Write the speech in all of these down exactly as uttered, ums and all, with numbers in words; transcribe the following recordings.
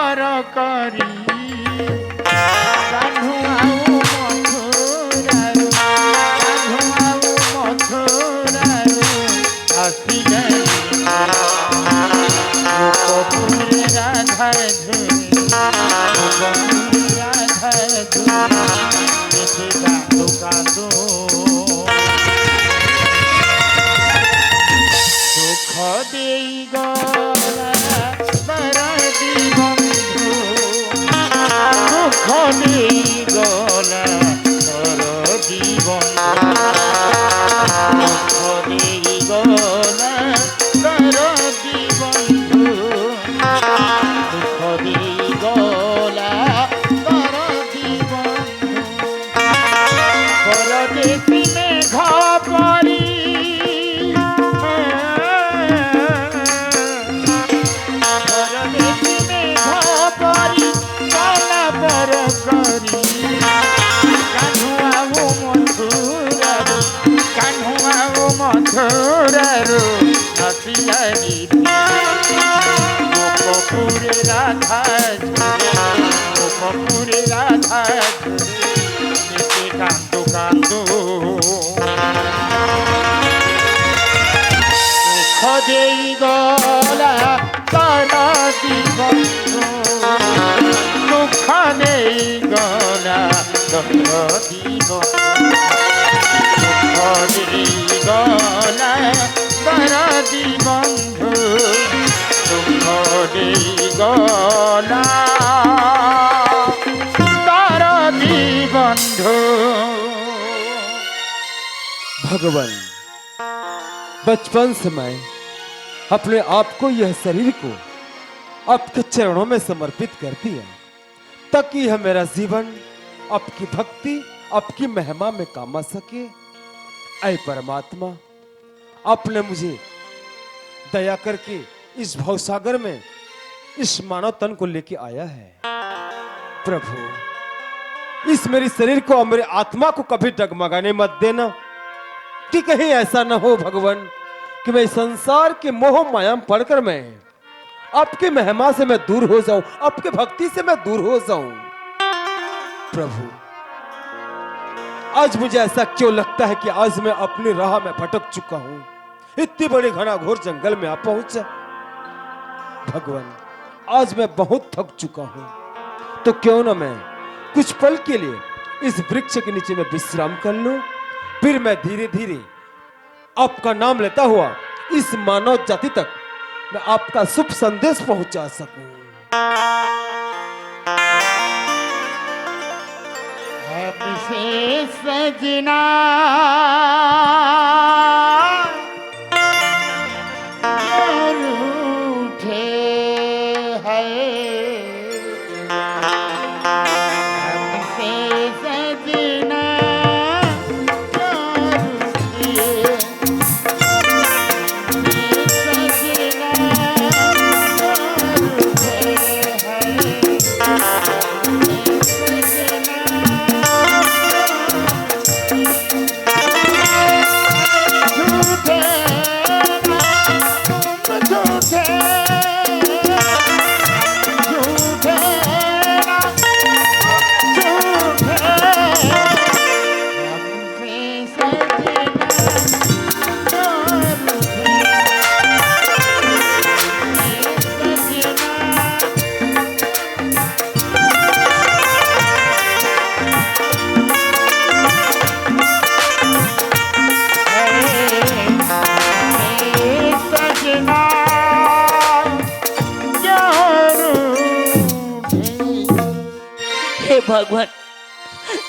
पर करी। कान्हू आऊ मथुरा रू, कान्हू आऊ मथुरा रू, हंसी गई। गोकुल राधा झूले, गोकुल राधा झूले, देखे कांदो कांदो। दुख देई गला दरदी बंधु, दुख देई गला दरदी बंधु, दुख देई गला दरदी बंधु, दुख देई गला दरदी बंधु। परदेसी मेघ परी, परदेसी मेघ परी, काला पर करी। कान्हू आऊ मथुरा रू, कान्हू आऊ मथुरा रू, हंसी गई। गोकुल राधा झूले, गोकुल राधा झूले, देखे कांदो कांदो। दुख देई गला दरदी बंधु, दुख देई गला दरदी बंधु, दुख देई गला दरदी बंधु, दुख देई गला दरदी बंधु। भगवान, बचपन से मैं अपने आप को, यह शरीर को आपके चरणों में समर्पित कर दिया, ताकि यह मेरा जीवन आपकी भक्ति, आपकी महिमा में काम आ सके। ऐ परमात्मा, आपने मुझे दया करके इस भवसागर में इस मानव तन को लेके आया है। प्रभु, इस मेरे शरीर को और मेरे आत्मा को कभी डगमगाने मत देना, कि कहीं ऐसा न हो भगवान, कि मैं संसार के मोह माया में पड़कर मैं आपकी महिमा से मैं दूर हो जाऊं, आपकी भक्ति से मैं दूर हो जाऊं। प्रभु, आज मुझे ऐसा क्यों लगता है कि आज मैं अपनी राह में भटक चुका हूं, इतनी बड़ी घना घोर जंगल में आ पहुंचा। भगवान, आज मैं बहुत थक चुका हूं, तो क्यों ना मैं कुछ पल के लिए इस वृक्ष के नीचे में विश्राम कर लूं, फिर मैं धीरे धीरे आपका नाम लेता हुआ इस मानव जाति तक मैं आपका शुभ संदेश पहुंचा सकूं। हमसे सजना रूठे है, हमसे सजना रूठे। हे भगवान,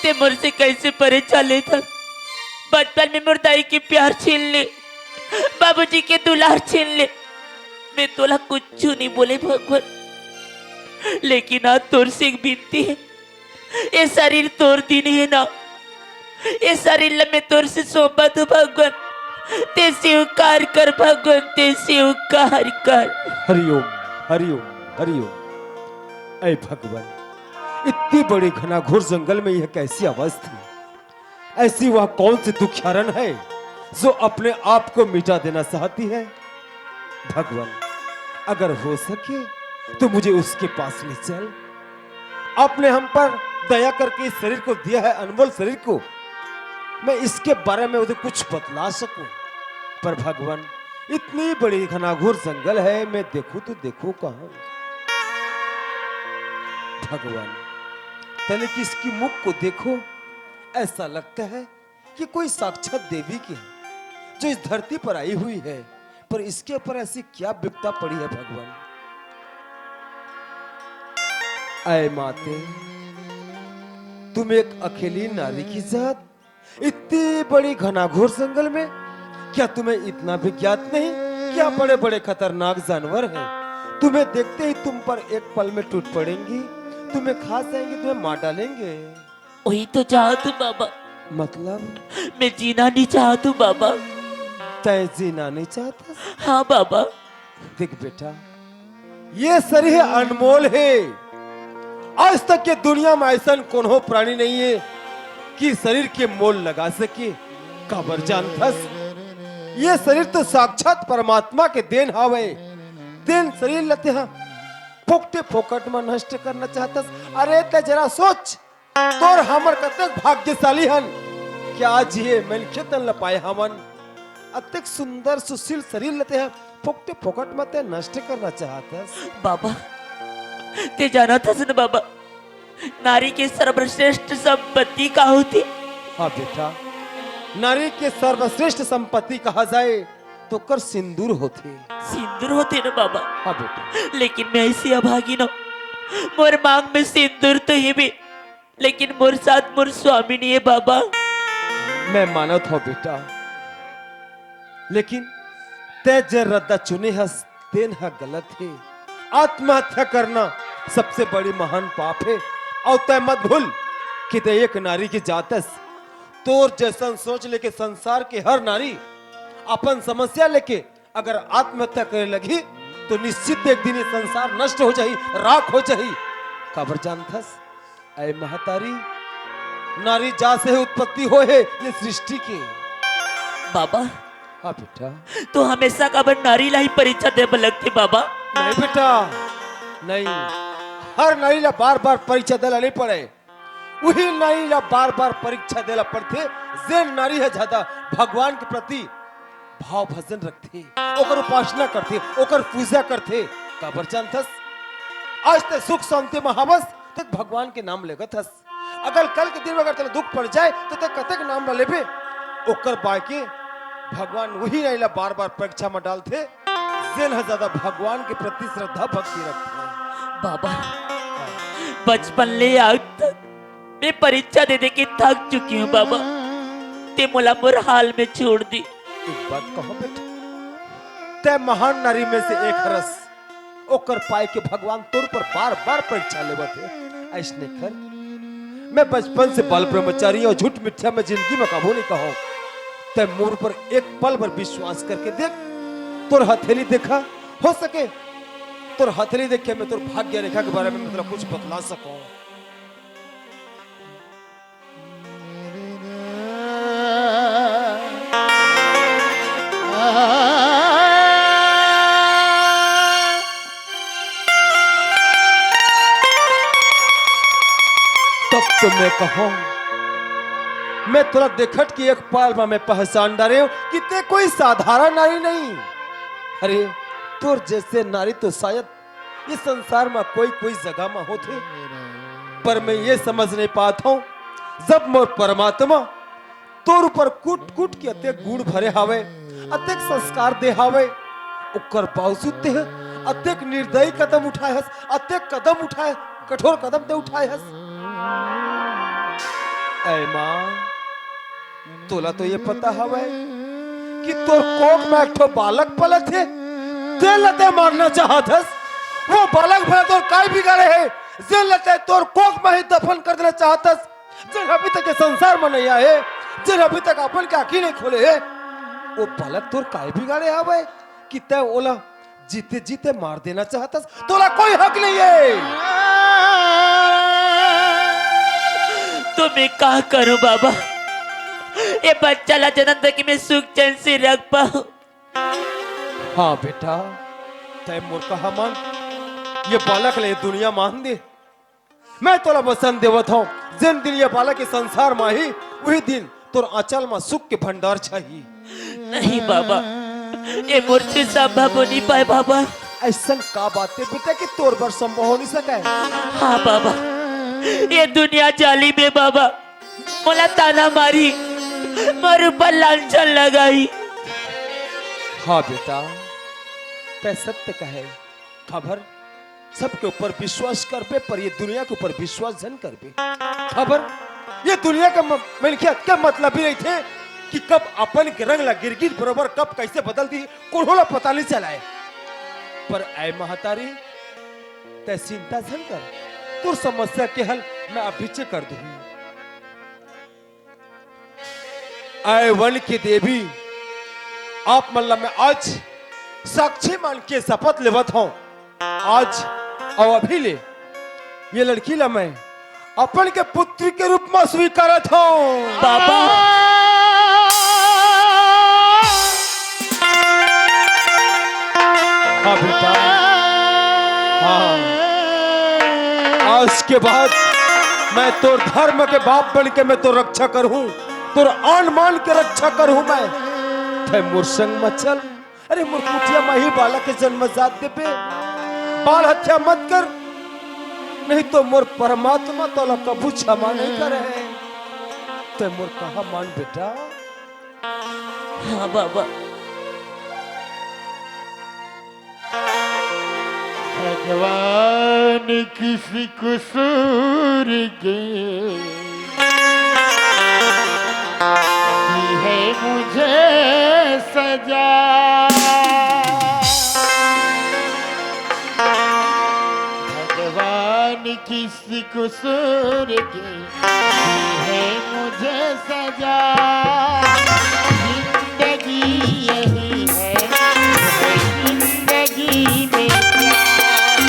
ते मोर से कैसे परे चले था? बचपन में मोर दाई के प्यार छीन ले, बाबूजी के दुलार छीन ले। मैं तोला कुछ नहीं बोले भगवान, लेकिन आज तोर से एक विनती है, ये शरीर तोर दिन है ना, ये शरीर ला मैं तोर से सौंपत हूँ भगवान, ते स्वीकार कर भगवान, ते स्वीकार कर। हरिओम, हरिओम, हरिओम। ऐ भगवान, इतनी बड़ी घना घोर जंगल में यह कैसी अवस्था? ऐसी वह कौन सी दुखियारन है जो अपने आप को मिटा देना चाहती है? भगवान, अगर हो सके तो मुझे उसके पास ले चल। आपने हम पर दया करके इस शरीर को दिया है, अनमोल शरीर को, मैं इसके बारे में उसे कुछ बतला सकूं। पर भगवान, इतनी बड़ी घनाघोर जंगल है, मैं देखूं तो देखूं कहां? भगवान, तनिक इसकी मुख को देखो, ऐसा लगता है कि कोई साक्षात देवी की है, जो इस धरती पर आई हुई है। पर इसके ऊपर ऐसी क्या विपदा पड़ी है भगवान? ऐ माते, तुम एक अकेली नारी की जात, इतनी बड़ी घनाघोर जंगल में, क्या तुम्हें इतना भी ज्ञात नहीं कि यहाँ बड़े बड़े खतरनाक जानवर हैं? तुम्हें देखते ही तुम पर एक पल में टूट पड़ेंगी, तुम्हें खा जाएंगे, तुम्हें मार डालेंगे। वही तो चाहत हूँ बाबा। मतलब? मैं जीना नहीं चाहत हूँ बाबा। तय जीना नहीं चाहता? हाँ बाबा। देख बेटा, ये शरीर अनमोल है। आज तक के दुनिया में ऐसा कोनो प्राणी नहीं है कि शरीर के मोल लगा सके। काबर जानथस, ये शरीर तो साक्षात परमात्मा के देन हावय। तेन शरीर ल तेहा फोकटे फोकट में नष्ट करना चाहतस। अरे ते जरा सोच, तोर हमर कतेक भाग्यशाली हन कि आज ये मनखे तन ल पाए हमन। अतेक सुंदर सुशील शरीर ल तेहा फोकटे फोकट में ते नष्ट करना चाहतस। बाबा, ते जानत हस न बाबा, नारी के सर्वश्रेष्ठ संपत्ति का होथे? हाँ बेटा, नारी के सर्वश्रेष्ठ संपत्ति कहा जाए तो ओकर सिंदूर होथे। सिंदूर होथे न बाबा? हाँ बेटा। लेकिन मैं ऐसी अभागिन हूँ, मोर मांग में सिंदूर तो हेबे, लेकिन मोर साथ मोर स्वामी नहीं है बाबा। मैं मानत हूँ बेटा, लेकिन तै जे रद्दा चुने हस, तेन ह गलत हे। आत्महत्या करना सबसे बड़ी महान पाप हे। अउ तै मत भूल कि तै एक नारी के जात हस। तोर जैसन सोच लेके संसार के हर नारी अपन समस्या लेके अगर आत्महत्या करे लगही, तो निश्चित एक दिन ये संसार नष्ट हो जाही, राख हो जाही। काबर जानथस? ऐ महतारी, नारी जात से ही उत्पत्ति होय हे ये सृष्टि के। बाबा, हाँ बेटा। तो हमेशा काबर नारी ला ही परीक्षा दे बर लगथे बाबा? नहीं बेटा, नहीं। हर नारी ला बार-बार परीक्षा देला नहीं पड़े। उही नारी ला बार-बार परीक्षा देला पड़थे, जे नारी ह ज्यादा भगवान के प्रति भाव भजन रखथे, ओकर उपासना करथे, ओकर पूजा करथे। काबर जानथस? आज तै सुख शांति में हवस, तै भगवान के नाम लेगत हस। अगर कल के दिन में अगर तैला दुख पड़ जाए, तो तै कतेक नाम ला लेबे? ओकर बाय के भगवान वही नारी ला बार-बार परीक्षा में डालथे, जेन ह ज्यादा भगवान के प्रति श्रद्धा भक्ति रखथे। बाबा, बचपन ले आज तक मैं परीक्षा दे दे के थक चुकी हूँ बाबा, तै मोला मोर हाल में छोड़ दे। एक बात कहो बेटा, तै महान नारी में से एक हरस, ओकर पाय के भगवान तोर पर बार-बार परीक्षा लेवत हे। अइसने कर, मैं बचपन से बाल ब्रह्मचारी अउ झूठ मिथ्या में जिंदगी में कभू नहीं कहूं। तै मोर पर एक पल भर विश्वास करके देख, तोर हथेली देखा, हो सके तोर हथेली देख के मैं तोर भाग्य रेखा के बारे में मतलब कुछ बतला सकूं। तब तो मैं कहूं, मैं तोला देखत के एक पल में मैं पहचान डारे हूं कि तै कोई साधारण नारी नहीं। अरे, तोर जैसे नारी तो शायद ये संसार में कोई कोई जगह में होथे, पर मैं ये समझ नहीं पात हूं, जब मोर परमात्मा तोर ऊपर कूट कूट के अतेक गुण भरे हावय, अतेक संस्कार दे हावय, ओकर बावजूद तेह अतेक निर्दयी कदम उठाए हस, अतेक कदम उठाए, कठोर कदम ते उठाए हस। ऐ माँ, तोला तो ये पता हवय कि तोर कोख में एक ठो बालक पलत हे, तेला ते मारना चाहत हस। वो बालक भला तोर काय बिगाड़े हे, जेला ते तोर कोख में ही दफन कर देना चाहत हस, जेन अभी तक ये संसार में नहीं आए, जेन अभी तक अपन के आँखी नहीं खोले हे, वो बालक तोर काय बिगाड़े हवय कि तै ओला जीते जीते मार देना चाहत हस? तोला कोई हक नहीं है। तो मैं का करूं बाबा, ये बच्चा ला जन्म दे के मैं सुख चैन से रख पाऊं? हाँ बेटा, तै मोर कहा मान, ये बालक ले दुनिया मान दे। मैं तोला वचन देवत हूँ, जिन दिन ये बालक के संसार में ही, वही दिन तोर आंचल में सुख के भंडार छाही। नहीं बाबा, ये मोर से संभव हो नहीं पाए बाबा। ऐसन का बात है बेटा कि तोर बर संभव हो नहीं सके? हाँ बाबा, ये दुनिया जालिम है बाबा, मोला ताना मारी, मोर ऊपर लांछन लगाई। हाँ बेटा, तै सत्य कहे। खबर सबके ऊपर विश्वास करबे, पर ये दुनिया के ऊपर विश्वास जन करबे। खबर ये दुनिया का म-, मनखे अतके मतलबी रहिथे कि कब अपन के रंग ला गिरगिट बरोबर कब कैसे बदल दी, कोनो ला पता नहीं चलाए। पर ऐ महतारी, तै चिंता झन कर, तोर समस्या के हल मैं अभी चे कर दूंगी। ऐ वन की देवी, आप मन ला मैं आज साक्षी मान के शपथ लेवत हूँ। आज अउ अभी ले ये लड़की ला मैं अपन के पुत्री के रूप में स्वीकारत हूँ। बाबा। हाँ बेटा, हाँ। आज के बाद मैं तोर धर्म के बाप बन के मैं तोर रक्षा करहूँ, तोर आन मान के रक्षा करहूँ मैं। तै मोर संग म चल। अरे मोर कुटिया म ही बालक के जन्म जात देबे, बाल हत्या मत कर, नहीं तो मोर परमात्मा तोला कभू क्षमा नहीं करे। तै मोर कहा मान बेटा। हाँ बाबा। भगवान किस कसूर के दी है मुझे सजा। भगवान किस कसूर के दी है मुझे सजा। जिंदगी यही है, जिंदगी में प्यार।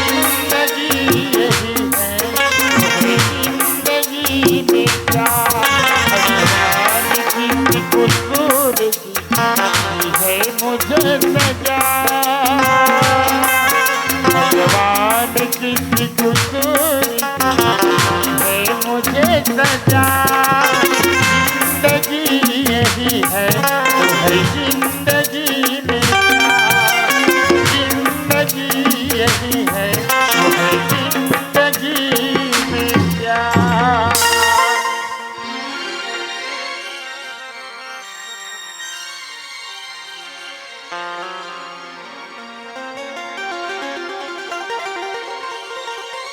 जिंदगी यही है, जिंदगी में प्यार। भगवान किस कसूर की है मुझे सजा। भगवान किस कसूर की है मुझे सजा। जिंदगी यही है, वो है जिंदगी में प्यार। जिंदगी यही है, वो है जिंदगी में प्यार।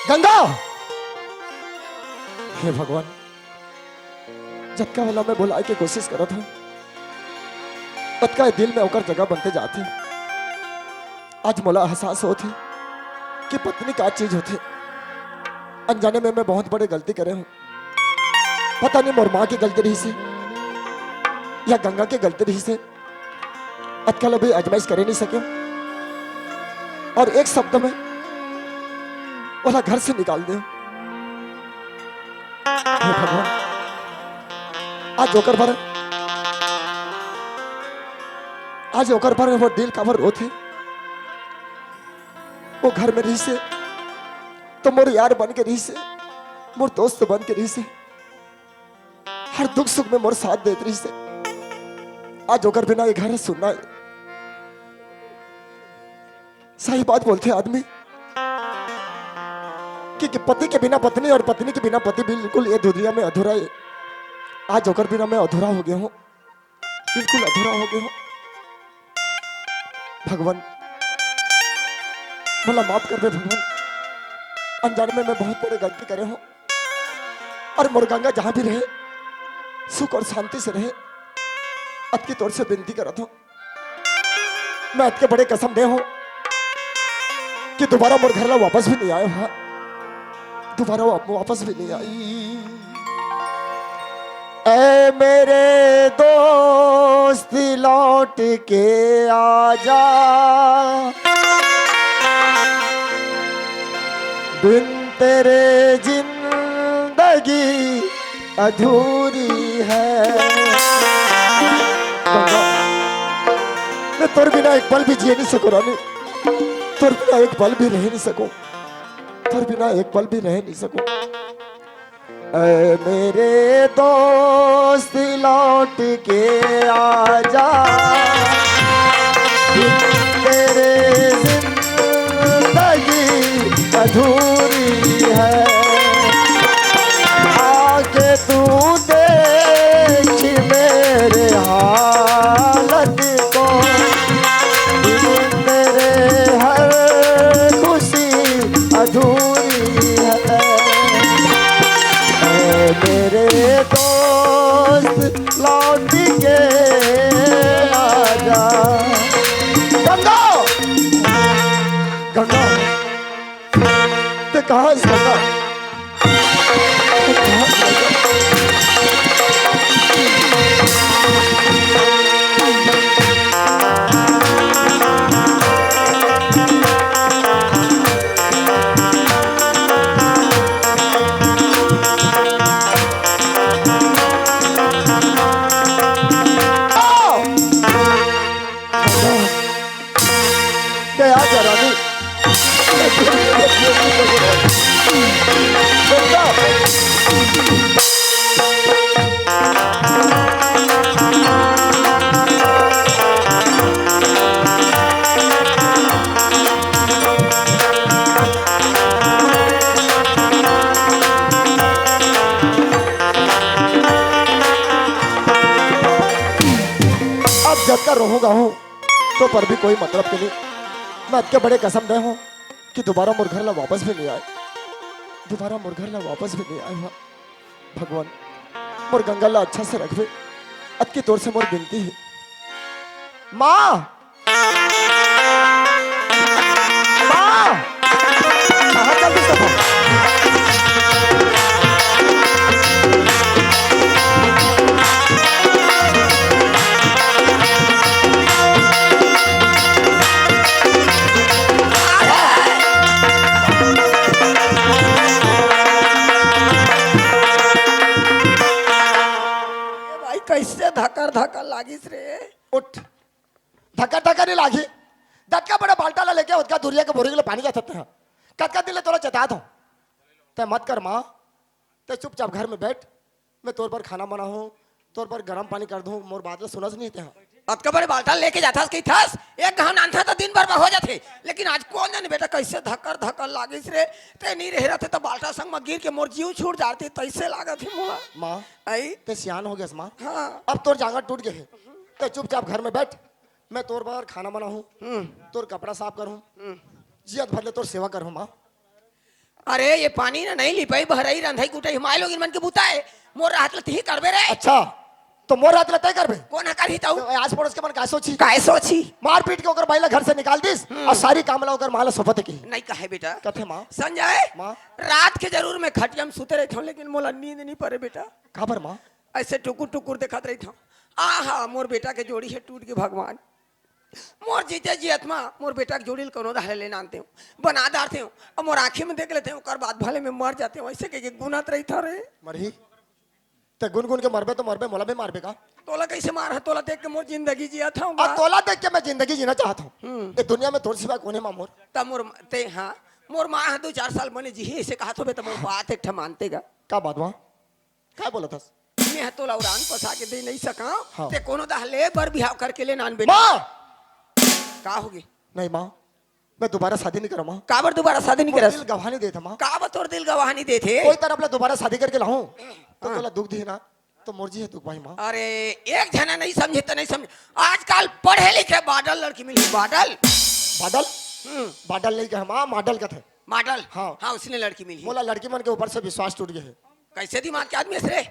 गंगा! हे भगवान, जतका वाला मैं बुलाए के कोशिश करत हूँ, ओतका ये दिल में ओकर जगह बनते जात हे। आज मोला एहसास होत हे कि पत्नी का चीज होथे। अनजाने में मैं बहुत बड़े गलती करे हूँ। पता नहीं मोर माँ की गलती रहिसे या गंगा की गलती रहिसे, अतका ला भी आजमाइश करे नहीं सके और एक शब्द में ओला घर से निकाल दे। हे भगवान, आज ओकर बर, आज ओकर बर वो दिल काबर रोथे? वो घर में रहिसे तो मोर यार बन के रहिसे, मोर दोस्त बन के रहिसे, हर दुख सुख में मोर साथ देत रहिसे। आज ओकर बिना ये घर सुन्ना हे। सही बात बोलथे आदमी कि, कि पति के बिना पत्नी और पत्नी के बिना पति बिल्कुल ये दुनिया में अधूरा हे। आज ओकर बिना मैं अधूरा हो गया हूँ, बिल्कुल अधूरा हो गया हूँ। भगवान, मोला माफ कर दे भगवान, अनजाने में मैं बहुत बड़े गलती करे हूँ। और मोर गंगा जहाँ भी रहे, सुख और शांति से रहे, अतकी तोर से विनती करत हूँ। मैं अतके बड़े कसम दे हूँ कि दोबारा मोर घर ला वापस भी नहीं आए हुआ, दोबारा वा-, वापस भी नहीं आए। ऐ मेरे दोस्त, लौट के आजा, बिन तेरे जिंदगी अधूरी है। मैं तोर बिना एक पल भी जिए नहीं सकूं रानी। तोर बिना एक पल भी रह नहीं सकूं, तोर बिना एक पल भी रह नहीं सकूं। ऐ मेरे दोस्त, लौट के आ जा, बिन तेरे जिंदगी अधूरी है। आके तू देख मेरे हालत को, बिन तेरे हर खुशी अधूरी है। ऐ मेरे दोस्त, लौट के आजा। गंगा, गंगा, ते कहाँ से गंगा? क्या याद है रानी? अब जतका रोहूं गाहूं, तो पर भी कोई मतलब के नहीं। मैं अतके बड़े कसम दे हूं कि दोबारा मोर घर ला वापस भी नहीं आए, दोबारा मोर घर ला वापस भी नहीं आए। भगवान, मोर गंगा ला अच्छा से रखबे, अतकी तोर से मोर बिनती हे। माँ, माँ, कहाँ चल दिस तैं? ए भाई, कइसे धकर धकर लागिस रे? उठ, धकर धकर नहीं लागी। जतका बड़े बाल्टा ला लेके ओतका दूरिया के बोरिंग ले पानी जाथस तैं। कतका दिन ले तोला चेतात हों, तैं मत कर माँ, तैं चुपचाप घर में बैठ, मैं तोर बर खाना बनाहूं, तोर बर गरम पानी कर दूं, मोर बात ला सुनस नहीं तैं। अतका बड़े बाल्टा लेके जाथस कहिथस, एक घांव नानथस त दिन भर में हो जाथे, लेकिन आज कोन जाने बेटा कइसे धकर धकर लागिस रे, तैं नहीं रहे रहते त बाल्टा संग म गिर के मोर जीव छूट जाथे, तइसे लागत हे मोला। माँ, अई? तैं सियान हो गेस माँ। हाँ। अब तोर जांगर टूट गे हे, तैं चुपचाप घर में बैठ, मैं तोर बर खाना बनाहूं, हम्म। तोर कपड़ा साफ करहूं, हम्म। जियत भर ले तोर सेवा करहूं माँ। अरे, ये पानी ना नहीं लिपई, बहरई, रंधई, कुटई, हमारे लोग इनमन के बुता हे। मोर रहत ले तिही करबे रे। अच्छा, त मोर रहत ले तैं करबे? कोन ह करही तऊ? त आस पड़ोस के मन काय सोचही? काय सोचही? मार पीट के ओकर बाई ला घर से निकाल दिस, हम्म। अउ सारी काम ला ओकर माँ ला सौंपत हे कि? नहीं कहे बेटा। कथे माँ। संजय, माँ। रात के जरूर मैं खटिया में सुते रहिथंव, लेकिन मोला नींद नहीं परे बेटा। काबर माँ? अइसे टुकुर टुकुर देखत रहिथंव। आहा, मोर बेटा के जोड़ी हे टूट गे भगवान। मोर जीते जियत म मोर बेटा के जोड़ी ल कोनो डहर ले नानतेंव, बना डारतेंव, अउ मोर आँखी में देख लेतेंव, ओकर बाद भले मैं मर जातेंव, अइसे कहिके गुनत रहिथंव रे। मरही? तैं गुन गुन के मरबे त मरबे, मोला भी मारबे का? तोला कइसे मारहूं? तोला देख के मोर जिंदगी जियत हंव अब का? तोला देख के मैं जिंदगी जीना चाहत हंव। हम्म। ए दुनिया में तोर सिवा कोन हे माँ मोर? त मोर, तैं, हाँ, मोर माँ ह दू चार साल बने जीही, अइसे कहत होबे त मोर बात एक ठा मानते का? का बात माँ? काय बोलत हस? मैं ह तोला उड़ान पसा के दे नहीं सकंव। हाँ। तैं कोनो डहर ले बर बिहाव करके ले नान बेटा। माँ! का होगे? नहीं माँ, मैं दोबारा शादी नहीं करंव माँ। काबर दोबारा शादी नहीं करस? दिल गवाह नहीं देत हे माँ। काबर तोर दिल गवाह नहीं देत हे? कोई तरफ ले दोबारा शादी करके लाहूं त हाँ। तोला दुख दिही ना, त मोर जी हे दुख भाई माँ। अरे, एक झना नहीं समझे त नहीं समझे। आजकल पढ़े लिखे बाडल लड़की मिलही, बाडल। बाडल? हम्म। बाडल नहीं कहे माँ, माडल कथे। माडल? हाँ। हाँ, उसने लड़की मिलही। मोला लड़की मन के ऊपर से विश्वास टूट गे हे। कइसे दिमाग के आदमी हस रे?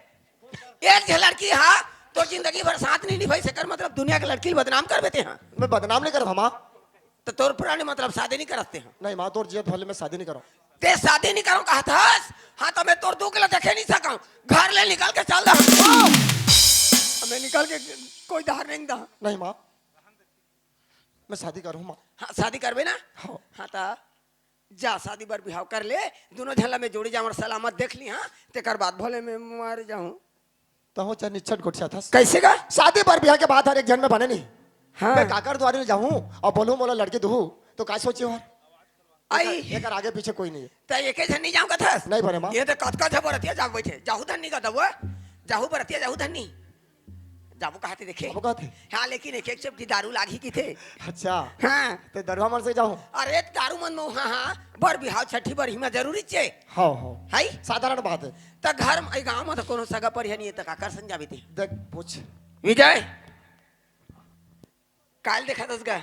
एक झन लड़की हा तोर जिंदगी भर साथ नहीं निभाइस, एकर मतलब दुनिया के लड़की ल बदनाम करबे तैं हा? मैं बदनाम नहीं करत हंव माँ। त तोर पुराने मतलब शादी नहीं करस तैं हा? नहीं माँ, तोर जियत भर ले मैं शादी नहीं करंव। तैं शादी नहीं करंव कहत हस? हाँ, त मैं तोर दुख ल देखे नहीं सकंव। घर ले निकल के चल दे। मैं निकल के कोई डहर नहीं दंव। नहीं माँ, मैं शादी करहूं माँ। हाँ, शादी करबे ना? हाँ। हाँ, त जा, शादी बर बिहाव कर ले, दूनों झन ला मैं जोड़ी जांवर सलामत देख लिहंव, हाँ, तेकर बाद भले मैं मर जाहूं। तहूं च निच्छट गोठियाथस। कइसे का? शादी बर बिहाव के बात हर एक झन में बने नहीं। हाँ। मैं काकर दुवारी ले जाहूं अउ बोलहूं मोला लड़की दुहू, त का सोचही हर? आई। एकर आगे पीछे कोई नहीं है। त एके झन नहीं जाऊं कथस? नहीं बने माँ। ये तो कतका झन बरतिया जाबो बइठे। जाहू धन नहीं कथस वो। जाहू बरतिया, जाहू धन नहीं। जाबो कहत हे देखे। जाबो कहत हे। हाँ, लेकिन एक एक चपटी दारू लागही किथे। अच्छा। हाँ। त दरुहा मन से जाहूं? अरे, दारू मन में, हाँ, हाँ, बर बिहाव छठी बर हिमा जरूरी चे। हाँ, हाँ। है? साधारण बात है। त घर में, गांव में तो कोनो सगा परिहा नहीं है, त काकर संग जाबे ते? देख, पूछ। विजय, काल देखा दस गा।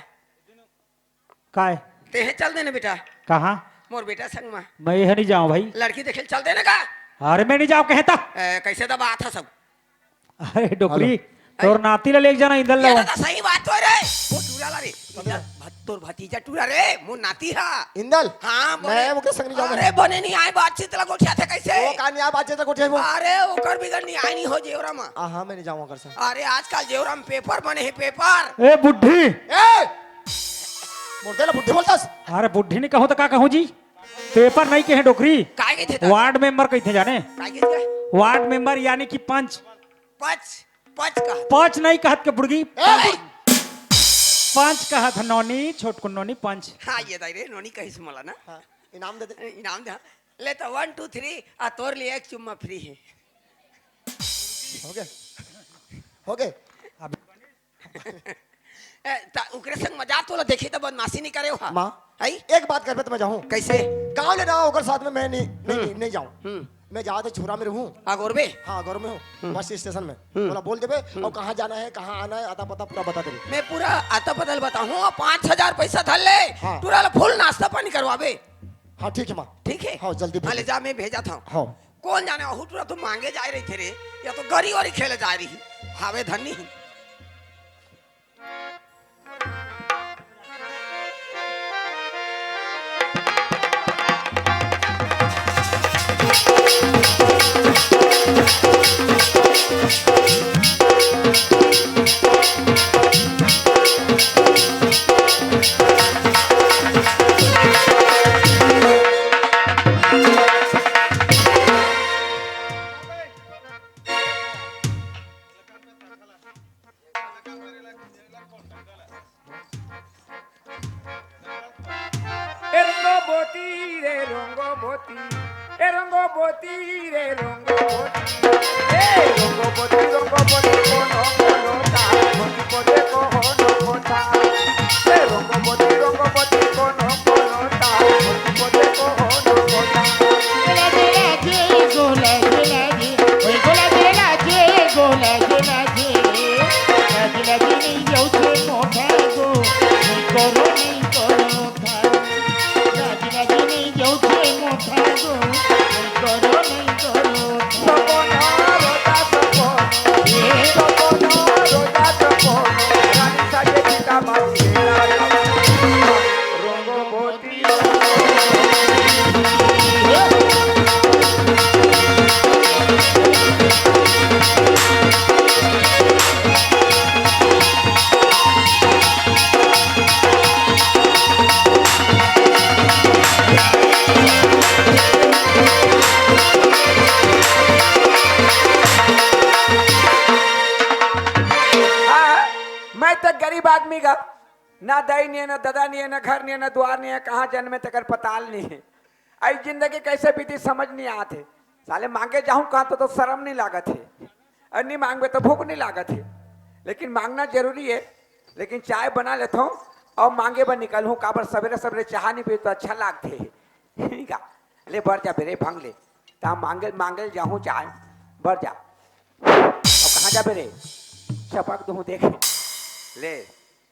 काय? तेहे चल देना बेटा। कहाँ? मोर बेटा संग मा। मैं ये नहीं जाऊँ भाई। लड़की देखे चल देना का? अरे मैं नहीं जाऊँ कहता। ए, कैसे दबा था सब? अरे डोकरी, हेलो। तोर नाती ला लेके जाना इंदल ये ला। दादा सही बात तो रे। वो टूरा ला रे। इंदल, भत-, तोर भतीजा टूरा रे, मोर नाती हा। इंदल, हाँ, बने। मैं ओके संग नहीं जाऊँ अरे भाई। बने नहीं आए बातचीत ला गोठिया थे कैसे? वो का नहीं आए बातचीत ला गोठिया वो? अरे ओकर बिगर नहीं आए नहीं हो जेवरा मा। हाँ, हाँ, मैं नहीं जाऊँ ओकर संग। अरे आजकल जेवरा मा पेपर बने है, पेपर। ए बुढ़ी। ए! मोर दे ला बुढ़ी बोलतस? अरे बुढ़ी नहीं कहूँ तो का कहूँ जी? पेपर नहीं कहे डोकरी। काय कहिथे त? वार्ड मेंबर कहिथे जाने। काय कहिथे? वार्ड मेंबर यानी कि पंच। पच, पच कहा। पच नहीं कहत के बुढ़ी। ए, बुढ़ी। पंच कहत ह नोनी, छोटकुन नोनी पंच। हाँ, ये दाई रे, नोनी कहिस मोला ना। हाँ, इनाम दे दे। इनाम दे, हाँ। ले तो वन, टू, थ्री, आ तोर लिए एक चुम्मा फ्री है। हो गया? हो गए? अब ए, त ओकरे संग मजाक तोला देखी त बदमाशी नहीं करे हो। माँ, हई? एक बात करबे त मैं जाहूँ। कैसे? गाँव ले ना, ओकर साथ में मैं नहीं, नहीं, हम्म। नहीं, नहीं जाऊँ। हम्म। मैं जात हे छुरा में रहूँ। अगोरबे? हाँ, अगोर में हूँ। हम्म। बस स्टेशन में। हम्म। बोला, बोल देबे, हम्म। और कहाँ जाना है, कहाँ आना है, अता पता पूरा बता देबे। मैं पूरा अता पता ल बताहूँ, और पाँच हजार पैसा धर ले, हाँ। टूरा ला फुल नाश्ता पानी करवाबे। हाँ, ठीक है माँ। ठीक है? हाँ, जल्दी हाँ, भेज। ले जा, मैं भेजत हूँ। हाँ। कौन जाने, अहू टूरा तो मांगे जाए रहिथे रे, या तो गरी वरी खेले जाए रही। हावे धनी। ए रंगो बोती रे रंगो बोती, ए रंगो बोती रे रंगो बोती, ए रंगो बोती, रंगो बोती, कोनो कोनो तार बोती बोते कोनो कोनो तार। ए रंगो बोती, रंगो बोती, कोनो कोनो तार बोती बोते कोनो कोनो तार। हाँ, मैं तो गरीब आदमी गा, ना दाई नहीं है, ना ददा नहीं है, ना घर नहीं है, ना द्वार नहीं है, कहाँ जन्मे तेकर पताल नहीं है। आई जिंदगी कैसे बीती समझ नहीं आत हे। साले मांगे जाहूं कहाँ तो, तो शर्म नहीं लागत हे, और नहीं मांगबे तो भूख नहीं लागत हे, लेकिन मांगना जरूरी है। लेकिन चाय बना लेता हूँ और मांगे बर निकल हूँ, काबर सवेरे सवेरे चाह नहीं पी तो अच्छा लागते है। ठीक है, ले बढ़ जा बेरे भंग ले, ता मांगे मांगे जाहूं चाय, बढ़ जा। अब कहाँ जाबे रे? चपक दूँ देखे। ले,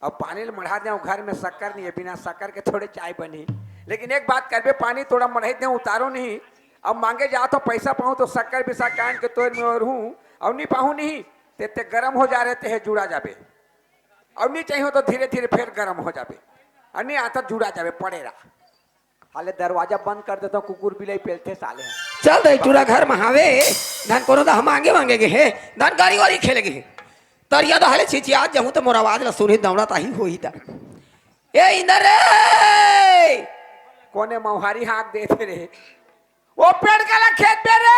अब पानी ल मढ़ा देव, घर में शक्कर नहीं है, बिना शक्कर के थोड़े चाय बनी। लेकिन एक बात करबे, पानी थोड़ा मढ़ाई देव, उतारो नहीं। अब मांगे जात हो, पैसा पाऊँ तो शक्कर बिसा के आन के तोर में और हूँ, अब नहीं पाहूँ नहीं, ते, ते गरम हो जा रहे, ते है जुड़ा जाबे। अब नहीं चाहिए तो धीरे धीरे फिर गरम हो जाबे, और नहीं आता जुड़ा जाबे, पड़े रहा। हाले दरवाजा बंद कर देता हूँ, कुकुर बिलाई पेलथे साले। चल दे टूरा घर में हावे, धन कोनो दा हम आगे मांगे गे हे, धन गाड़ी वाड़ी खेले गे हे। तरिया दा हाले छिछियात जहूँ तो मोर आवाज ला सुनही दौड़ा ताही होही दा। ए इंदर रे! कोने मौहारी हाँक देथे रे? ओ पेड़ का ला खेत पे रे।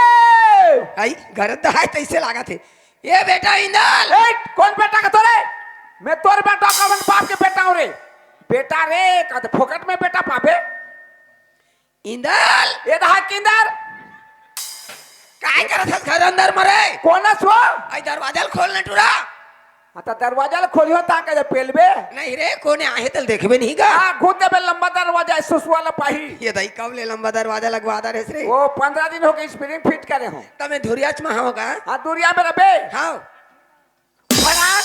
आई, घर दा है तैसे लागत हे। ए बेटा इंदल। ए, कौन बेटा का तोरे? मैं तोर बेटा का, अपन बाप के बेटा हूँ रे। बेटा रे, का तो फोकट में बेटा पाबे? इंदल। ए दहा किंदर। काय करत हस घर अंदर म रे? कोन हस वो? आई दरवाजा ल खोल न टुरा। हाँ, त दरवाजा ल खोलिहो ता का पेलबे? नहीं रे, कोने आहे तल देखबे नहीं का? हाँ, घुस देबे लंबा दरवाजा, सुसवा ल पाही। ये दाई, कब ले लंबा दरवाजा लगवा दा रेस रे? वो पंद्रह दिन हो गए, स्प्रिंग फिट करे हो। तमे धुरियाच म हो का? हाँ, धुरिया में रबे। हाँ। फलान।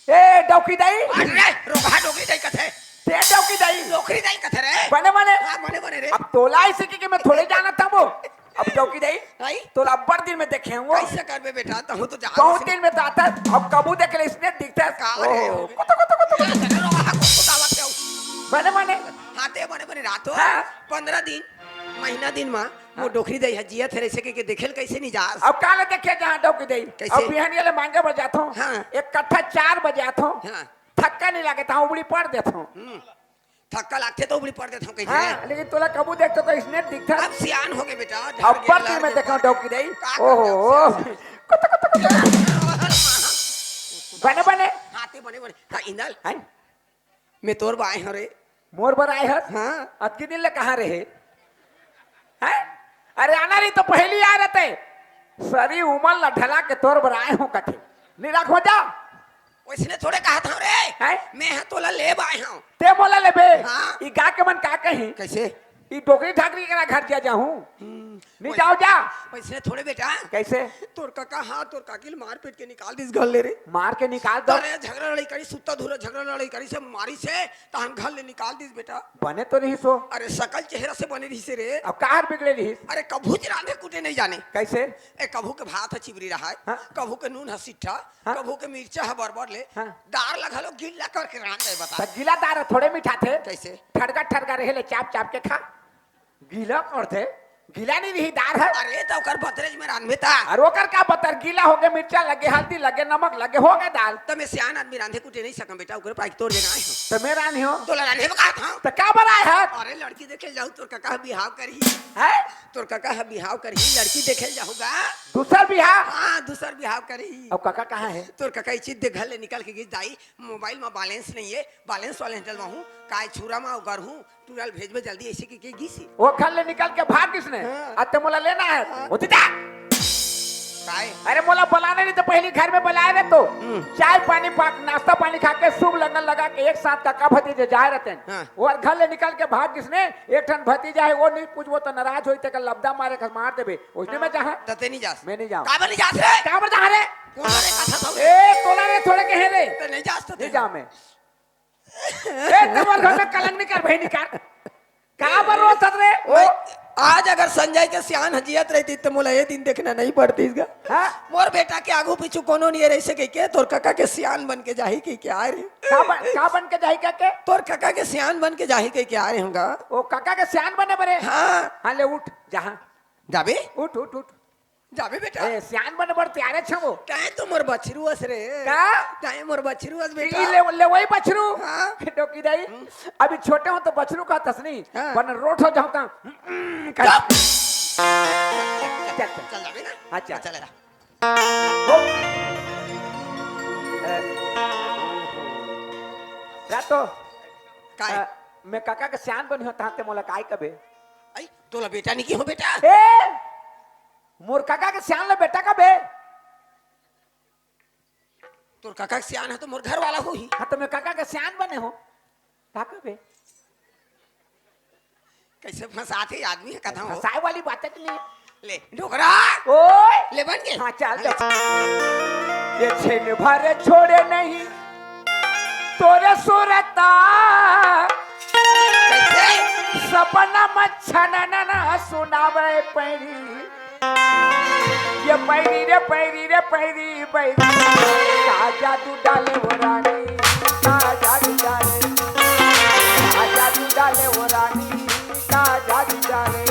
ए, डौकी दाई। अरे, रोगहा डोकरी दाई कथे। ते डौकी दाई। डोकरी दाई कथे रे। बने बने। हाँ, बने बने रे। अब तोला ऐसे कि, कि मैं थोड़े जानत हूँ वो। अब डौकी दाई। आई? तोला अब्बड़ दिन में देखे हूँ वो। कैसे करबे बेटा, तहूँ तो जान बहुत दिन में तो आता है। अब कभू देख ले इसने दिखता है। का रे? ओहो, कुतु, कुतु, कुतु। रोगहा कुतु कुतावत है। बने बने। हाँ, ते बने बने रात हो। हाँ। पंद्रह दिन, महीना दिन मा, वो हाँ। डोकरी दाई ह जियत हे, ऐसे के, के देखे ल कैसे नहीं जास? अब का ले देखे जहाँ डौकी दाई? कैसे? अब बिहान ये ले मांगे बर जात हूँ। हाँ। एक कट्ठा चार बजे आत हूँ। हाँ। थक्का नहीं लागे, तहाँ उबड़ी पड़ देत हूँ। हम्म। थक्का लागथे तो उबड़ी पड़ देत हूँ कैसे? हाँ, लेकिन तोला कबू देखते तो इसने दिखता। अब सियान हो गए बेटा, अब पर दिन में देखा डौकी दाई। का ओहो। करबे अब सियान? कुतु, कुतु, कुतु। बने, बने। हाँ, ते बने, बने। हाँ, इंदल। हैं? मैं तोर बर आए हँव रे। मोर बर आए हस? हाँ। अतकी दिन ले कहाँ रहे? हैं? अरे आना रही तो पहली आ रहते। सरी उमर ला ढला के तोर बर आए हँव कथे। निराख हो जा। वैसने थोड़े कहत हँव रे। हैं? मैं ह तोला लेब आए हँव। ते मोला लेबे? हाँ। ई गा के मन का कही? कैसे? ई डोकरी ढाकरी के ना घर जा जाहूँ। हम्म। नहीं वै-, जाओ जा। वैसने थोड़े बेटा। कैसे? तोर कका, हाँ, तोर काकी ल मार पीट के निकाल दिस घर ले रे। मार के निकाल दो। अरे झगड़ा लड़ाई करी, सुत्ता धुरा झगड़ा लड़ाई करी से मारी से, तहन घर ले निकाल दिस बेटा। बने तो रहिस हो। अरे सकल चेहरा से बने रहिस रे। अब काहर बिगड़े रहिस? अरे कभू च रांधे कूटे नहीं जाने। कैसे? ए कभू के भात ह चिबरी रहा है, हाँ। कभू के नून ह सिट्ठा, हाँ। कभू के मिर्चा ह बरबर ले, हाँ। दार ल घलो गिल्ला करके रांध दे बता। त गिला दार ह थोड़े मिठाथे। कैसे? ठरगा ठरगा रहे ले चाप चाप के खा। गीला करथे, गीला नहीं रही दार ह। अरे, त ओकर बतरेज में रांधबे ता। अरे, ओकर का बतर, गीला हो गए, मिर्चा लगे, हल्दी लगे, नमक लगे, हो गए दाल। त मैं सियान आदमी रांधे कुटे नहीं सकम बेटा, ओकर पाई तोर जगह आए हँव। त मैं रांधी हँव। तोला रांधे में का था? त का बर आए हस? अरे, लड़की देखे जाहूँ, तोर कका ह बिहाव करही। हैं? तोर कका ह बिहाव करही, लड़की देखे जाहूँ गा। दूसर बिहाव? हाँ, दूसर बिहाव करही। अब कका कहाँ हे? तोर कका इचित दे घर ले निकल के गिस दाई, मोबाइल में बैलेंस नहीं है, बैलेंस वाले डलवाहूँ, काय छुरा में गरहूँ, टूरा ल भेजबे जल्दी, ऐसे के, के गिस हे। वो घर ले निकल के भाग गिस ने। हाँ। अब तो मोला लेना है। हाँ। वो दीदा। काय? अरे मोला बुलाने नहीं तो पहली घर में बुलाए रहे तो। हम्म। चाय पानी पा, नाश्ता पानी खा के शुभ लगन लगा के एक साथ काका भतीजे जाए रहते हैं। हाँ। वो घर ले निकल के भाग गिस ने, एक ठन भतीजा है, वो नहीं पूछबो तो नाराज होई, तेकर लबदा मारे के मार देबे। उसने मैं जहाँ। त ते नहीं जास। मैं नहीं जाऊँ। काबर नहीं जास रे? काबर जहाँ रे? कौन रे कथा था? ए, तोला रे थोड़े कहे रे। त नहीं जास त नहीं जाऊँ मैं। ए, तमर घर में कलंक नहीं कर, भाई नहीं कर। काबर रोत हस रे? ओ। मैं, आज अगर संजय के सियान ह जियत रहती त मोला ये दिन देखना नहीं पड़ती इसका। हाँ? मोर बेटा के आगू पीछू कोनो नहीं रह सके के, तोर कका के सियान बन के जाही के क्या रे? का बन, का बन के जाही के, के? तोर कका के सियान बन के जाही के क्या रे होगा? ओ कका के सियान बने बरे? हाँ। हाँ, ले उठ, जहाँ। जाबे? उठ, उठ, उठ। जाबे बेटा। ए, सियान बने बर तैयार छे वो। तैं तो मोर बछरू अस रे। का? तैं मोर बछरू अस बेटा। ई ले, ले वही बछरू। हाँ। डोकी दाई, हम्म। अभी छोटे हो तो बछरू कहत हस नहीं, हाँ। बन रोठ हो जाहूँ त, हम्म, कर। चुप। चल, चल। चल जाबे ना? हाँ, चल। चल रहा। हो। ए, रातो। काय? अ, मैं काका के सियान बनी हो, तहाँ ते मोला काय कबे? आई, तोला बेटा नहीं की हो बेटा? ए! मोर काका के सियान ले बेटा कबे? तोर काका के सियान ह तो मोर घर वाला होही। हाँ, त मैं काका के सियान बने हो, का कबे? कैसे फंसाथे आदमी ह, कथा हो। फंसाए वाली बात है कि नहीं? ले, डोकरा। ओए। ले बन के। हाँ, चल, ले। चल। ये छिन भर छोड़े नहीं तोरे सुरता। कैसे? सपना में छननना सुनावे पैरी। ये पैरी रे पैरी रे पैरी पैरी। का जादू डाले वो रानी, का जादू डाले, का जादू डाले वो रानी, का जादू डाले।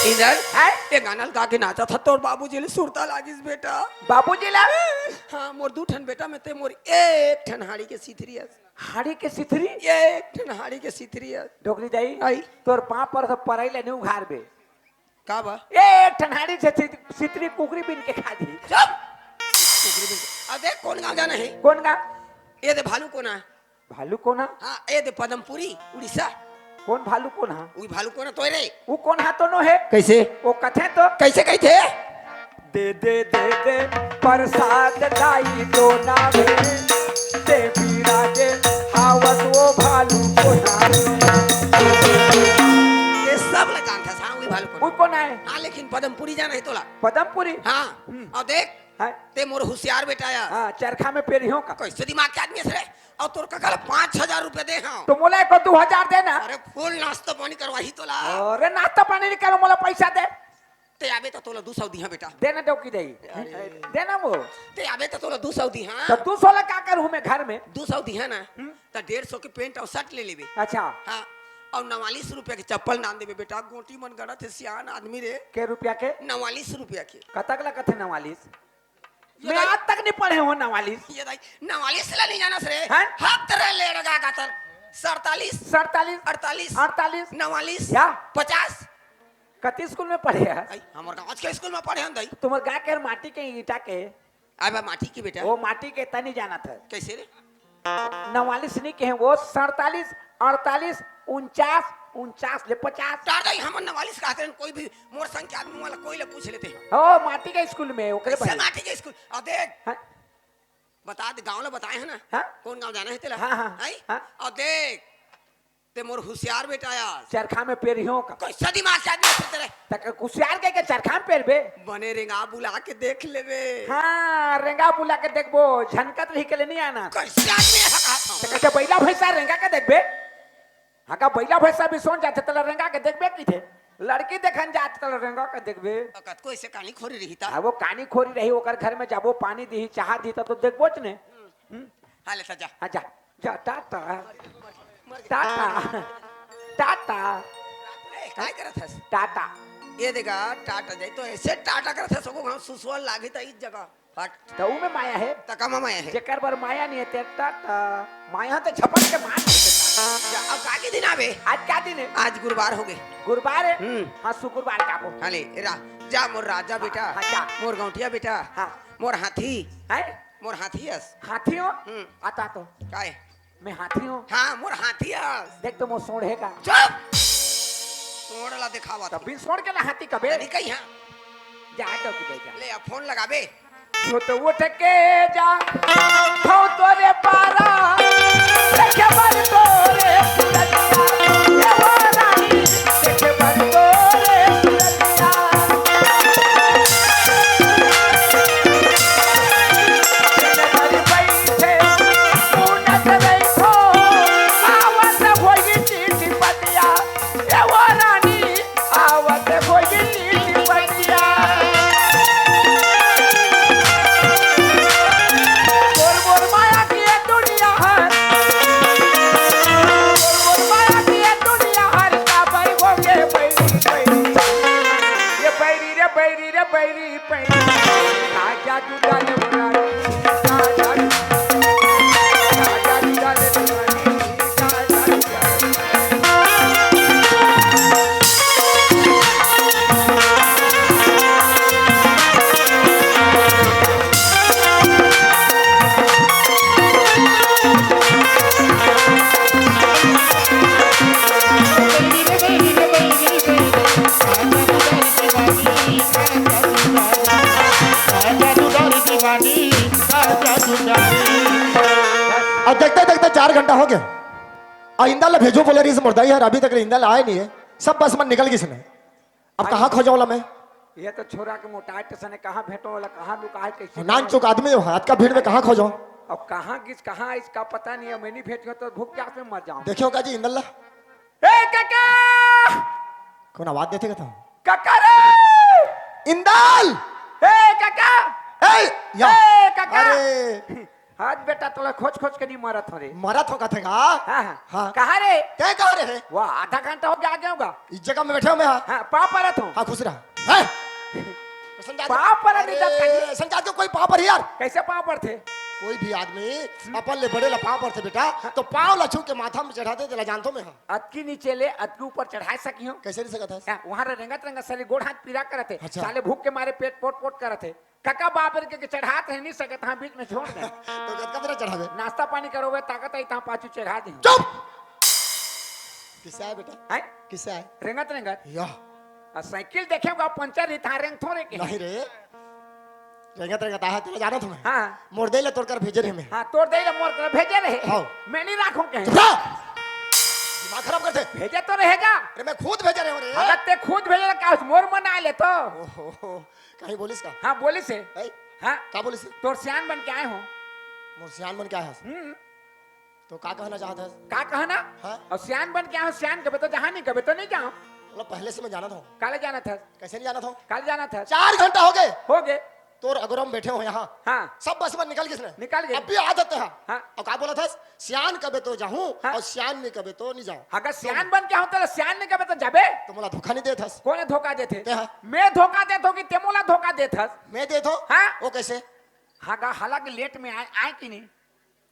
इंदल, हैं? ये गाना ल गा के नाचत ह, तोर बाबूजी ले सुरता लागिस बेटा। बाबूजी ला? हाँ, मोर दू ठन बेटा में ते मोर एक ठन हाड़ी के सिथरी हस। हाड़ी के सिथरी? एक ठन हाड़ी के सिथरी हस। डोकरी दाई, आई। तोर पाँव पर से परई ले नहीं उघार बे। का बा? ए, एक ठन हाड़ी से सित-, सिथरी कुकरी बिन के खा दी। चुप! कुकरी बिन के। अब देख, कौन गाँव जाना है? कौन गाँव? ये दे भालू कोना। भालू कोना? हाँ, ये दे पदमपुरी, उड़ीसा। कौन भालू कोना? वही भालू कोना तो है रे। वो कोन हा तो नो है? कैसे? वो कथे तो। कैसे कहते? दे दे दे दे प्रसाद दाई दोना में, दे बिराजे हावत वो भालू कोना में। ये सब ला जानथस, हाँ, वही भालू कोना। वो कोन आय? हाँ, लेकिन पदमपुरी जाना है तोला। पदमपुरी? हाँ, हम्म। और देख, हैं? ते मोर हुसियार बेटा आय। हाँ, चरखा में पेरिहो का। कैसे दिमाग के आदमी हस रे? और तोर कका ला पाँच हजार रुपया दे हँव। तो मोला एको दू हजार दे ना। अरे, फुल नाश्ता पानी करवाही तोला। अरे, नाश्ता पानी नहीं करो, मोला पैसा दे। ते आबे त तोला दू सौ दिहा बेटा। दे ना डोकरी दाई। अरे। दे ना वो। ते आबे त तोला दू सौ दिहा। तो दू सौ ला का करूँ मैं घर में? दू सौ दिहा ना। हम्म। त डेढ़ सौ के पेंट और शर्ट ले लेबे। अच्छा। हाँ। और नवालीस रुपया के चप्पल नान देबे बेटा, गोटी मन गड़त हे, सियान आदमी रे। के रुपया के? नवालीस रुपया के। कतक ला कथे नवालीस? ये मैं दाई आज तक नहीं पढ़े हो नवालीस। ये दाई, नवालीस ला नहीं जानस रे। हैं? हत रे लेड़गा गातर। सड़तालीस। सड़तालीस। अड़तालीस। अड़तालीस। नवालीस। या? पचास। कति स्कूल में पढ़े हस? आई, हमर गाँव के स्कूल में पढ़े हन दाई। तुम्हर गाँव के माटी के ईंटा के? अबे माटी के बेटा। वो माटी के तनी जानत है। कैसे रे? नवालीस नहीं कहे वो, सड़तालीस, अड़तालीस, उनचास, उनचास ले पचास। दादा, हमन नवालीस कहते हैं, कोई भी मोर संग के आदमी वाला कोई ले पूछ लेते हैं। ओ, माटी के स्कूल में, ओकरे कैसे भाई। माटी के स्कूल? अब देख, हाँ? बता दे, गाँव ला बताए है ना? हाँ? कौन गाँव जाना है तेला? हाँ, हाँ, आई? हाँ। अब देख, ते मोर हुसियार बेटा आय। चरखा में पेरिहो का। कैसा दिमाग के आदमी है तेरे? तक हुसियार के, के चरखा में पेरबे? बने रेंगा बुला के देख लेबे। हाँ, रेंगा बुला के देखबो, झनकत रही के ले नहीं आना। कैसे आदमी है कहा था? त कैसे बैला भैंसा रेंगा के देखबे? हाँ, का बैला भैंसा भी सोन जाथे, तला रेंगा के देखबे की थे? लड़की देखन जात, तला रेंगा के देखबे? कतको ऐसे कानी खोरी रही था। हाँ, वो कानी खोरी रही, ओकर घर में जाबो, पानी दी, चाह दी, त तो देखबो च ने। हम्म। हाँ, ले जा। हाँ, जा। जा, टाटा। टाटा। टाटा। ए, काय करत हस? टाटा। ये देखा, टाटा जाई तो ऐसे टाटा करत हस, ओको हम सुसवा लागी त इस जगह। हट। त ऊ में माया है। त कमा माया है। जेकर बर माया नहीं है, ते टाटा। माया तो झपट के मार देते। जा, अब का के दिन आवे? आज का दिन है? आज गुरुवार हो गए। गुरुवार है? हम्म। हाँ, शुक्रवार का वो। हाँ ले, रा-, जा मोर राजा बेटा। हाँ, जा। मोर गौंटिया बेटा। हाँ। मोर हाथी। हैं? मोर हाथी हस। हाथी हो? हम्म। आता तो। काय? मैं हाथी हूँ। हाँ, मोर हाथी हस। देख तो मोर सोंड़ है का? चुप! सोंड़ ला दिखावा तब तू। बिन सोंड़ के ला हाथी कबे? नहीं कही हाँ। जा, डोकरी दाई जा। ले, अब फोन लगाबे। तो उठ के जा, खाओ तोरे पारा, देखे बर तोरे सूरतिया, ए हो रानी, देखे बर तोरे सूरतिया। दिन भर बैठे, सुनत रहिथो, आवत होई चिट्ठी पतिया, ए वो रानी, आवत होई चिट्ठी पतिया। तोर मोर माया के दुनिया हर, तोर मोर माया के दुनिया हर, काबर होगे बैरी, बैरी। ये बैरी रे, बैरी रे, बैरी। अब देखते देखते चार घंटा हो गया। आ इंदल ला भेजो बोले रहिस मोर दाई हर, अभी तक ले इंदल आय नहीं है। सब बस मन निकल गिस ने। अब कहाँ खोजो ला मैं? ये तो छोरा के मोटाइट सने कहाँ भेटो वाला, कहाँ लुका है, कैसे नान करो? चुक आदमी हो, आज का भीड़ में कहाँ खोजो? अब कहाँ गिस, कहाँ इसका पता नहीं है। मैं नहीं भेटियो तो भूख प्यास में मर जाऊँ। देखियो का जी इंदल ला। ए काका! कौन आवाज देते का था? काका रे! इंदल! ए काका! ए, या। ए काका! अरे! आज बेटा तोला खोज खोज के नहीं मरत हो रे। मरत हो कथे का? हाँ, हाँ। हाँ। कहाँ रे? तैं कहाँ रे? वाह, आधा घंटा हो गया, आ गया होगा। इस जगह में बैठे हो मैं, हाँ। हाँ, पाँव परत हूँ। हाँ, खुश रहा। हैं? संजात पाँव पर नहीं अरे, जाता जी। संजात को कोई पाँव पर यार। कैसे पाँव पर थे? कोई भी आदमी अपन ले बड़े ला पाँव पर थे बेटा, हाँ। तो पाँव ला छू के माथा में चढ़ा दे, तेला जानतो मैं, हाँ। अतकी नीचे ले, अतकी ऊपर चढ़ा सकी हूँ। कैसे नहीं सकत हस? हाँ, वहाँ रे रेंगत रेंगत साले गोड़ हाथ पीरा करत हे। अच्छा। साले भूख के मारे पेट पोट पोट करत हे। कका बाबर के, के चढ़ात रहे नहीं सकत, हाँ, बीच में छोड़ दे। तो कतका बेरा चढ़ावे? नाश्ता पानी करोगे, ताकत आई, तहाँ पाछू चढ़ा दी। चुप! किससे आए बेटा? हैं? किससे आए? रेंगत रेंगत। या। आ साइकिल देखे होगा, पंचर ही था, रेंग थोड़े के। नहीं रे। रेंगत रेंगत आया, तेला जाना तुम्हें। हाँ। मोर दे ले तोड़ कर भेजे रहे मैं। हाँ, तोर दे ले मोर कर भेजे रहे। हाँ। मैं नहीं राखूं कहीं। चुप रह। दिमाग खराब करते। भेजे तो रहेगा। अरे मैं खुद भेजे रहे हूँ रे। अगर ते खुद भेजे रहे, का मोर मन आए ले तो। ओहो। कहीं बोलिस का? हाँ, बोलिस हे। ऐ, हाँ। का बोलिस हे? तोर सियान बन के आए हो। मोर सियान बन के आए हस? हम्म। तो का कहना चाहत हस? का कहना? हाँ। और सियान बन के आए हो, सियान कबे तो जहाँ नहीं, कबे तो नहीं जाओ। मतलब पहले से मैं जानत हूँ। काले जानत हस? कैसे नहीं जानत हूँ? काले जानत हस? चार घंटा हो गए। हो गए। तोर अगोरम बैठे हो यहाँ। हाँ। सब बस में निकल गिस ने। निकल गए। अब भी आदत है। हाँ। और का बोलत हस? सियान कबे तो जाहूं हाँ। और सियान नहीं कबे तो नहीं जाऊं। अगर सियान बन के होते तो सियान नहीं कबे तो जाबे। तो मोला धोखा नहीं देत हस। कोने धोखा देथे? ते हा। मैं धोखा देत हो कि ते मोला धोखा देत हस? मैं देत हो? हाँ। वो कैसे? हागा हालांकि लेट में आए, आए कि नहीं?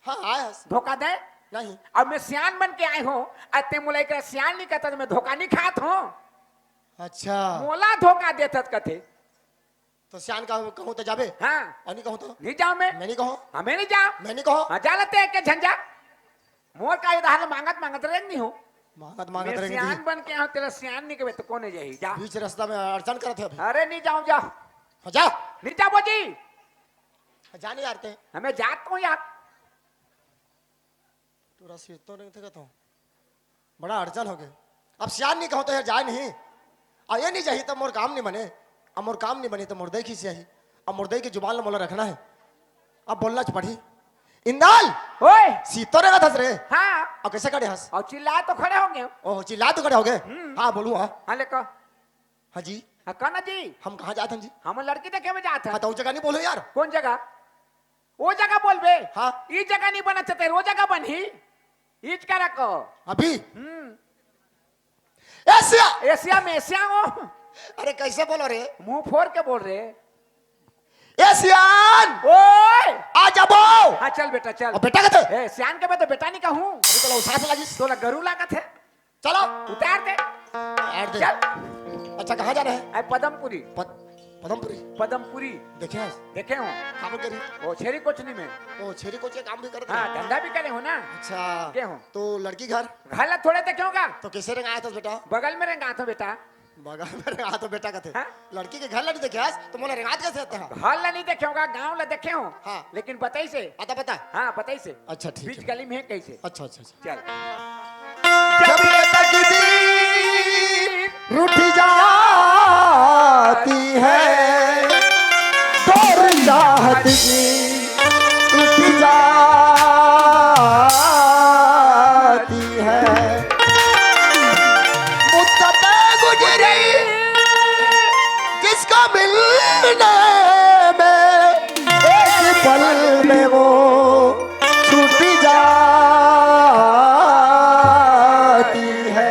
हाँ, आए हस। धोखा दे? नहीं। अब मैं सियान बन के आए हो, अउ ते मोला एक सियान नहीं कहत हस, मैं धोखा नहीं खात हो। अच्छा। मोला धोखा देत हस कथे। तो सियान का कहूँ तो जाबे? हाँ। और नहीं कहूँ तो? नहीं जाऊँ मैं। मैं नहीं कहूँ। हाँ, मैं नहीं जाऊँ। मैं नहीं कहूँ। हाँ, जा लेते एक झन जा। मोर का इधर मांगत मांगत रेंग नहीं हो। मांगत मांगत मैं रेंग सियान नहीं। बन के आऊँ, तेला सियान नहीं कबे तो कोने जाही, जा। बीच रास्ता में अड़चन करत है अभी। अरे नहीं जाऊँ, जा। हाँ, जा। नहीं जाबो जी। हाँ, जा नहीं यार ते। हमें जात को यार। तोरा सिर तो नहीं थे कहता हूँ। बड़ा अड़चन हो गए। अब सियान नहीं कहो तो यार जाए नहीं। आ ये नहीं जाही तब मोर काम नहीं बने। अब मोर काम नहीं बने तो मोर दई खींच आही। अब मोर दई के जुबान ला मोला रखना है। अब बोलना च पड़ी। इंदाल! ओए! सीतो रे हस रे। हाँ। अब कैसे खड़े हस? और चिल्लाए तो खड़े होंगे। ओह, चिल्लाए तो खड़े हो गए? हम्म। हाँ, बोलूँ हाँ। हाँ, ले कह। हाँ जी। हाँ, कह ना जी। हम कहाँ जात हन जी? हम लड़की देखे में जात हन। हाँ, तो वो जगह नहीं बोलो यार। कौन जगह? वो जगह बोलबे। हाँ। ई जगह नहीं बना चाहते, वो जगह बनही। ईज का रखो। अभी? हम्म। एशिया। एशिया में एशिया हो। अरे कैसे बोलो रे? मुंह फोड़ के बोल रे। एशियान। ओए। आ जाबो। हाँ, चल बेटा, चल। अब बेटा कहते? ए, सियान के मैं तो बेटा नहीं कहूँ। अभी तो लो सांस लागिस। तोला गरू लागत है। चलो। उतार दे। उतार दे। चल। अच्छा, कहाँ जा रहे हैं? अरे पदमपुरी। पद-, पदमपुरी? पदमपुरी। देखे हस? देखे हो। कहाँ पर करी? ओ, छेरी कोचनी में। ओ, छेरी कोच के काम भी करत हाँ, रहे? धंधा भी करे हो ना। अच्छा। के हो? तो लड़की घर? घर ला थोड़े देखे होगा। तो कैसे रेंगात हस बेटा? बगल में रेंगात हो बेटा। बगल में रेंगात हो बेटा कहते। हाँ? लड़की के घर ला नहीं देखे हस, तो मोला रेंगात कैसे आते हैं? घर ला नहीं देखे होगा, गाँव ला देखे हो। हाँ। लेकिन बताई से। पता पता। हाँ, बताई से। अच्छा, ठीक बीच है। गली में है कैसे? अच्छा, अच्छा, अच्छा। चल। जब ये तकदीर रूठ जाती है, दौर चाहत की टूट जाती है। मुद्दतें गुजरी जिसको मिलने में, एक पल में वो छूट जाती है।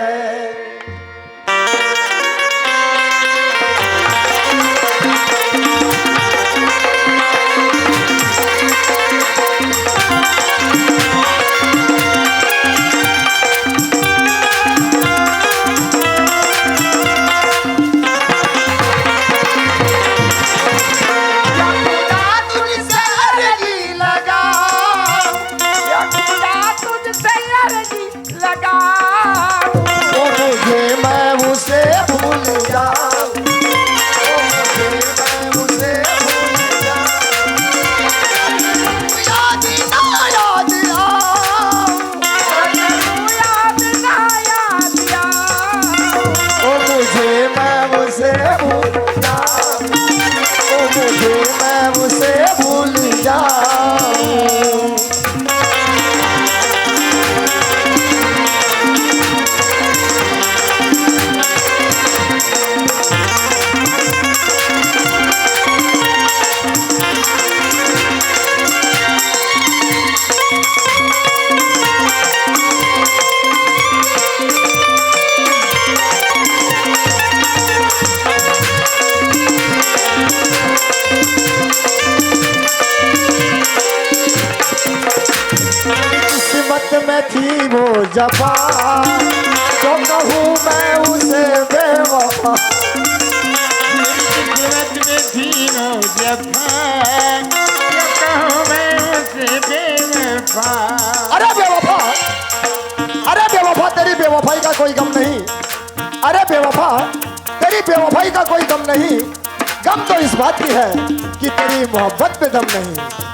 में थी वो जफा, जो कहूँ मैं उसे बेवफा। सूरत में थी वो जफा, जो कहूँ मैं उसे बेवफा। अरे बेवफा, अरे बेवफा, तेरी बेवफाई का कोई गम नहीं। अरे बेवफा, तेरी बेवफाई का कोई गम नहीं। गम तो इस बात की है कि तेरी मोहब्बत में दम नहीं।